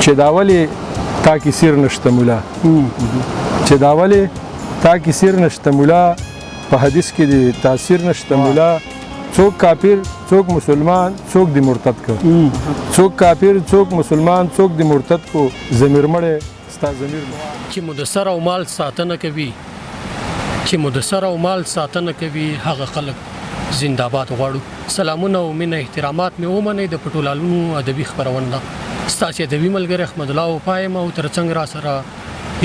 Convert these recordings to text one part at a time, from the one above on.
چې دا ولې تا کې سیر نشته مولا، چې دا ولې تا کې سیر نشته مولا، په حدیث کې دی تاثیر نشته مولا. څوک کافر څوک مسلمان څوک دی مرتد کو، څوک کافر څوک مسلمان څوک دی مرتد کو، ضمیر مړی ستا ضمیر. چې مو د سر او مال ساتنه کوي، چې مو د سر او مال ساتنه کوي، هغه خلک زنده‌باد غواړو. سلامونه او مینه احترامات مې ومنئ. د پټولالونو ادبي خپرونه ده، ستاسې ادبي ملګری احمد الله وفا یم او ترڅنګ را سره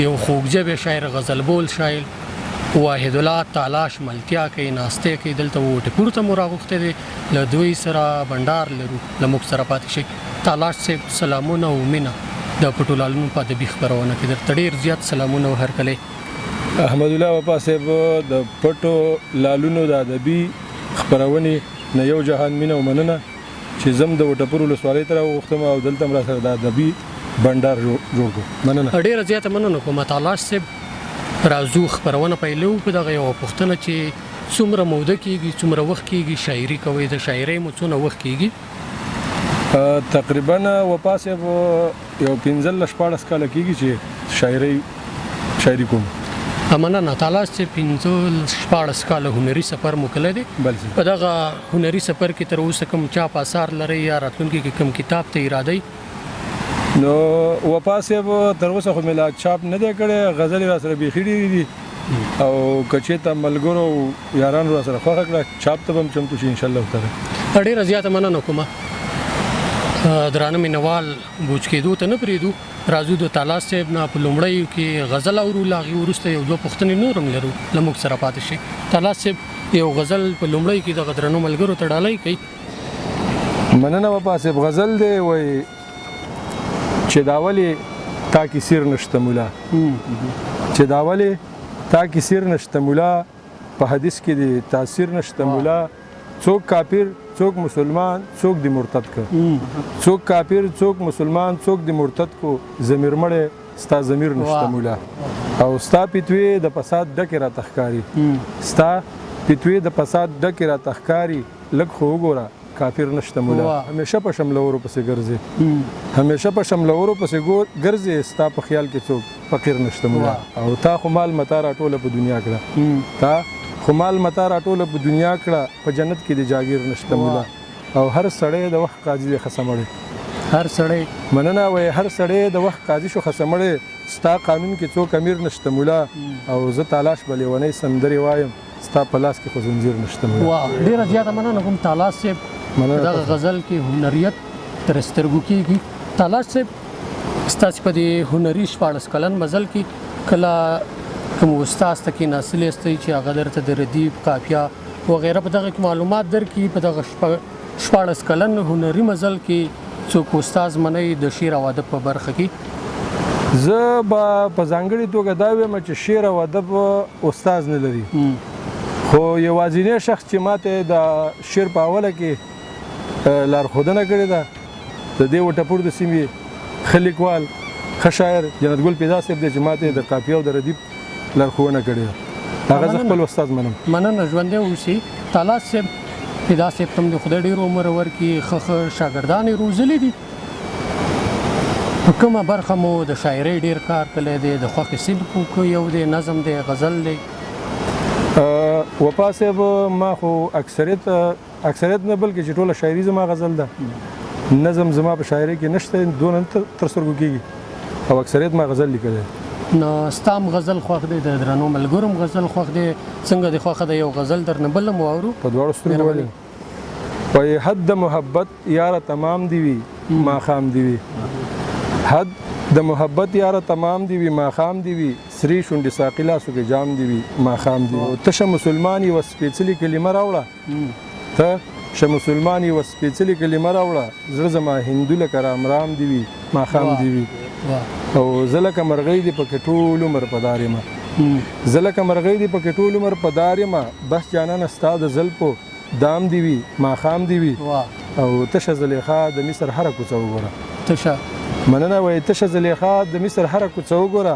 یو خوږ ژبی شاعر، غزلبول شاعر واحد الله تالاش ملتیا کوي، ناستی کوي. دلته وټه پورته مو راغوښتی دی، له دوی سره بنډار لرو. له موږ سره پاتې شئ. تالاش صاحب، سلامونه او مینه. د پټولالونو په ادبي خپرونه کې درته ډېر زیات سلامونه او هرکلی. احمد الله وفا صاحب، د پټو لالونو د ادبي خپرونې نه یو جهان مینه او مننه چې زم د وټپور ولسوالۍ ته راوغوښتم او دلته هم راسره د ادبي بنډار جوړ کړو. مننه. ډېره زیاته مننه کوم تالاش صاحب. راځو، خپرونه پیلو په دغه یوه پوښتنه چې څومره موده کیږي، څومره وخت کیږي شاعري کوئ؟ د شاعرۍ مو څونه وخت کیږي؟ تقریبا وفا صاحب یو 15 16 کاله کیږي چې شاعري کوم. مننه تالاش چې 15 16 کاله هنري سفر مو کړی دی. بلکې. په دغه هنري سفر کې تر اوسه کوم چاپ آثار لرئ یا راتلونکي کې کوم کتاب ته اراده؟ نو وفا صاحب، تر اوسه خو مې لا چاپ نه دی کړی. غزلې را سره بیخي ډېرې دي او که چېرته ملګرو او یارانو را سره خوښه کړه، چاپ ته به هم چمتو شي ان شاء الله تعالی. ډېره زیاته مننه کوم. درانه مینوال، بوج کېدو ته نه پرېږدو. راځو، د تالاش صاحب نه په لومړیو کې غزل اورو، له هغې وروسته یو دوه پوښتنې نور هم لرو. له موږ سره پاتې شئ. تالاش صاحب، یو غزل په لومړی کې دغه درنو ملګرو ته ډالۍ کړئ. مننه وفا صاحب. غزل دی، وای چې دا ولې تا کې سیر نشته مولا، چې دا ولې تا کې سیر نشته مولا، په حدیث کې دی تاثیر نشته مولا. څوک کافر څوک مسلمان څوک دی مرتد کو، څوک کافر څوک مسلمان څوک دی مرتد کو، ضمیر مړی ستا ضمیر نشته مولا. او ستا پتوی د فساد ډکه را تخکاری، ستا پتوی د فساد ډکه را تخکاری، لږ خو وګوره کافر نشته مولا. همیشه په شملورو پسې ګرځي، همیشه په شملورو پسې ګرځي، ستا په خیال کې څوک فقیر نشته مولا. او تا خو مال متا راټوله په دنیا کړه، تا خو مال متا راټوله په دنیا کړه، په جنت کې د جاګیر نشته مولا. او هر سړی د وخت قاضي دی خسمړی. هر سړی. مننه. وای هر سړی د وخت قاضي شو خسمړی، ستا قانون کې څوک امیر نشته مولا. او زه تالاش به لیونۍ سندرې وایم، ستا په لاس کې خو زنځیر نشته مولا. واه، ډیره زیاته مننه کوم تالاش صاحب. مننه. دغه غزل کې هنریت تر سترګو کیږي. تالاش صاحب، ستاسو په دې هنري 16 کلن مزل کې کله کوم استاد ته کې ناستلی یاستئ چې هغه درته د ردیف، قافیه وغیره په دغه کې معلومات درکړي؟ په دغه 16 کلن هنري مزل کې څوک استاد منئ د شعر او ادب په برخه کې؟ زه به په ځانګړي توګه دا وایم چې شعر او ادب استاد نه لري، خو یوازینی شخص چې ماته د شعر په اوله کې لارښودنه کړې ده، د دې وټپور د سیمې ښه لیکوال، ښه شاعر جنت ګل پیدا صاحب دی چې ماته د قافیه او د ردیف لارښوونه کړې ده. هغه زه خپل استاد منم. مننه، ژوندی اوسې تالاش صاحب. پیدا صاحب ته هم د خدای ډېر عمر ورکړي، ښه ښه شاګردان یې روزلي دي. په کومه برخه مو د شاعرۍ ډېر کار کړی دی؟ د خوښې صنف یو دی، نظم دی، غزل دی؟ وفا صاحب، ما خو اکثریت، اکثریت نه بلکې چې ټوله شاعري زما غزل ده. نظم زما په شاعري کې نشته، دونه تر سترګو کېږي او اکثریت ما غزل لیکلی. نو ستا هم غزل خوښ دی، د درنو ملګرو هم غزل خوښ دی. څنګه د خوښه ده، یو غزل درنه بل هم واورو. په دواړو سترګو. ولې وایي حد د محبت یاره تمام دی وي ماښام دی وي، حد د محبت یاره تمام دی وي ماښام دی وي، سرې شونډې ساقي لاسو کې جام دی وي ماښام دی وي. ته شه مسلمان یوه سپېڅلې کلمه راوړه، ته شه مسلمان یوه سپېڅلې کلمه راوړه، زړه زما هندو لکه رام رام دی وي ماښام دی وي. او زه لکه مرغۍ دی پکې ټول عمر په دار یم، زه لکه مرغۍ دی پکې ټول عمر په دار یم، بس جانانه ستا د زلفو دام دی وي ماښام دی وي. او تشه زلیخا د مصر هره کوڅه وګوره. تشه. مننه. وایي تشه زلیخا د مصر هره کوڅه وګوره،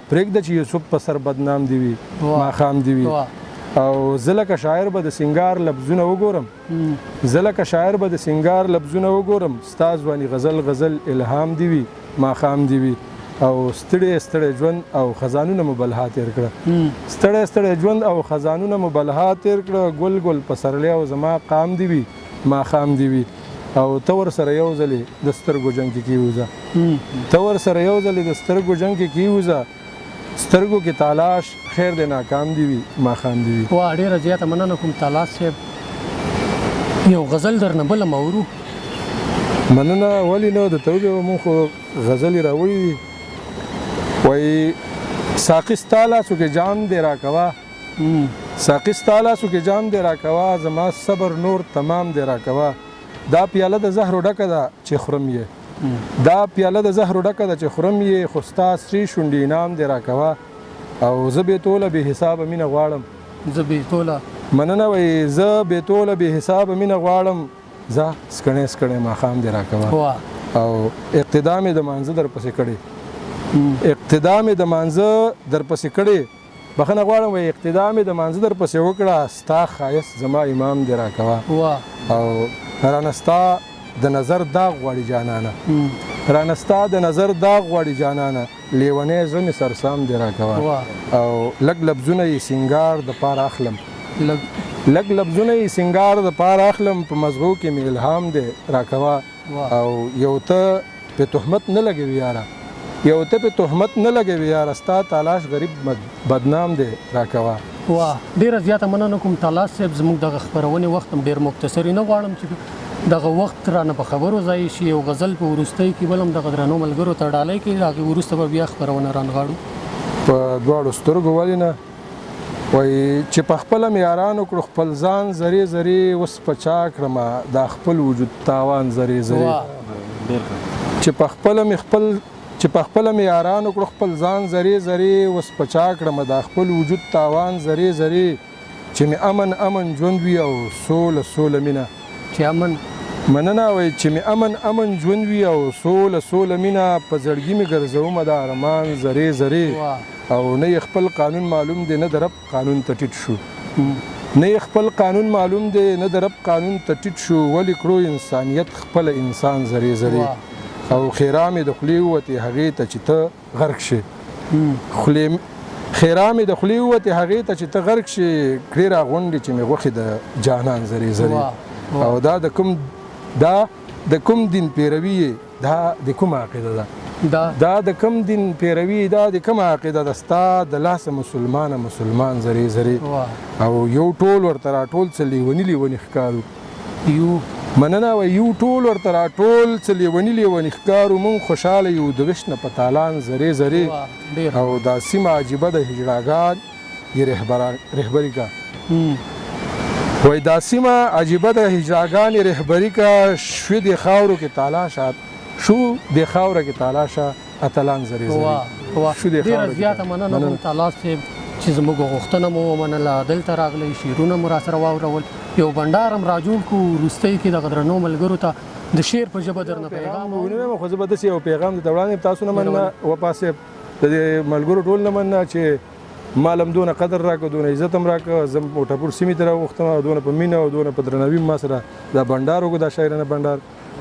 پرېږده چې یوسف په سر بدنام دی وي ماښام دی وي. او زه لکه شاعر به د سنګار لفظونه وګورم، زه لکه شاعر به د سنګار لفظونه وګورم، ستا ځواني غزل غزل الهام دی وي. ماښام دی وي. او ستړی ستړی ژوند او خزانونه مو بلها تیر کړه، ستړی ستړی ژوند او خزانونه مو بلها تیر کړه، ګل ګل پسرلی او زما قام دی وي، ماښام دی وي. او ته ورسره یو ځلې د سترګو جنګ کې کیوزه، ته ورسره یو ځلې د سترګو جنګ کې کیوزه، سترګو کې تالاش خیر دی ناکام دی وي، ماښام دی وي. واه، ډیره زیاته مننه کوم تالاش صاحب، یو غزل درنه بل مورو. مننه. ولی نه، د توبې مونږ خو غزلې راوړي دي. وایي ساقي ستا لاسو کې جام دی راکوه، ساقي ستا لاسو کې جام دی راکوه، زما صبر نور تمام دی راکوه، دا پیاله د زهرو ډکه ده چې خورم یې، دا پیاله د زهرو ډکه ده چې خورم یې، خو ستا سرې شونډې انعام دی راکوه. او زه بې توله بې حسابه مینه غواړم، زه بې توله. مننه. وایي زه بې توله بې حسابه مینه غواړم، زه سکڼې سکڼې ماښام دی راکوه. او اقتدا مې د مانځه در پسې کړې، اقتدا مې د مانځه در پسې کړې، بخښنه غواړم، وایي اقتدا مې د مانځه در پسې وکړه، ستا ښایست زما امام دی راکوه. او رانه ستا د نظر داغ غواړي جانانه، رانه ستا د نظر داغ غواړي جانانه، لیونی زړه مې سرسام دی راکوه. او لږ لفظونه یې سینګار د پاره اخلم، لږ لفظونه یې سینګار د پاره اخلم، په مزغو کې مې الهام دی راکوه. او یو ته په تهمت نه لګوي یاره، یو ته په تهمت نه لګوي یاره، ستا تالاش غریب بدنام دی راکوه. واه، ډیره زیاته مننه کوم تالاش صاحب، زموږ دغه خپرونې وخت هم ډیر مختصر، نه غواړم چې دغه وخت رانه په خبرو ضایع شي. یو غزل په وروستۍ کې بل هم دغه درنو ملګرو ته ډالۍ کړي، هغې وروسته به بیا خپرونه رانغاړو. په دواړو سترګو ولې نه. وایي چې په خپله مې یارانو کړو خپل ځان ذرې ذرې، اوس په چا کړمه دا خپل وجود تاوان ذرې ذرې. چې په خپله مې خپل چې په خپله مې یارانو کړو خپل ځان ذرې ذرې، اوس په چا کړمه دا خپل وجود تاوان ذرې ذرې، چې مې امن امن ژوند وي او سوله سوله مینه. چې امن. مننه. وایي چې مې امن امن ژوند وي او سوله سوله مینه، په زړګي مې ګرځومه دا ارمان ذرې ذرې. او نه یې خپل قانون معلوم دی، نه د رب قانون ته ټیټ شو، نه یې خپل قانون معلوم دی، نه د رب قانون ته ټیټ شو، ولې کړو انسانیت خپل انسان ذرې ذرې. او ښېرا مې د خولې ووتې هغې ته چې ته غرق شې، خولې ښېرا مې د خولې ووتې هغې ته چې ته غرق شې، کړې را غونډې چې مې غوښې د جانان ذرې ذرې. او دا د کوم دا د کوم دین پیروي یې، دا د کومه عقیده ده، دا د کوم دین پیروي، دا د کومه عقیده ده، ستا د لاسه مسلمانه مسلمان ذرې ذرې. او یو ټول ورته راټول څه لیوني لیوني ښکارو. یو مننه. وایي یو ټول ورته راټول څه لیوني لیوني ښکارو، مونږ خوشحاله یو د ویش نه په تالان ذرې ذرې. او دا سیمه عجیبه د هجړاګان یې رهبري کا. وایي دا سیمه عجیبه د هجړاګان یې رهبري کا، شوې د خاورو کې تالاشه، شو د خاوره کې تالاشه اتلان ذرې ذرې. شو د ډېره زیاته مننه کوم تالاش صاحب چې زموږ غوښتنه مو ومنله، دلته راغلی، شعرونه مو راسره واورول، یو بنډار هم راجوړ کړو. وروستۍ کې دغه درنو ملګرو ته د شعر په ژبه درنه پیغام ونیوم، خو زه به داسې یو پیغام درته وړاندې تاسو نه مننه وفا صاحب، د دې ملګرو ټول نه مننه چې ما لم دونه قدر راکړ، دونه عزت هم راکړ، زه موټاپور سیمې ته راوغوښتم او دونه په مینه او دونه په درناوي ما سره دا بنډار وکړو، دا شاعرانه بنډار،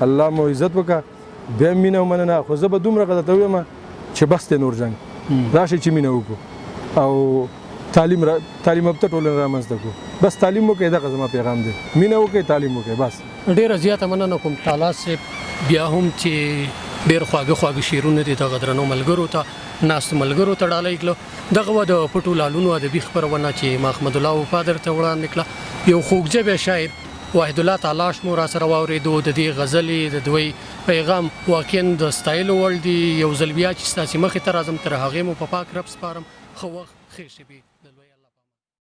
الله مو عزت وکړه. بیا مینه او مننه. خو زه به دومره درته ووایم چې بس دی نور جنګ، راشئ چې مینه وکړو او تعلیم تعلیم یافته ټولنه رامنځته کړو. بس تعلیم وکړئ، دغه زما پیغام دی، مینه وکړئ، تعلیم وکړئ، بس. ډېره زیاته مننه کوم تالاش صاحب، بیا هم چې ډېر خواږه خواږه شعرونه دي دغه درنو ملګرو ته، ناستو ملګرو ته ډالۍ کړو. دغه وه د پټو لالونو ادبي خپرونه چې ما احمدالله وفا درته وړاندې کړه. یو خوږ ژبی شاعر واحد الله تالاش مو را سره واورېدو. د دې غزلې د دوی پیغام واقعا د ستایلو وړ دی. یو ځل بیا چې ستاسې مخې ته راځم، تر هغې مو په پاک رب سپارم. ښه وخت، ښې شېبې.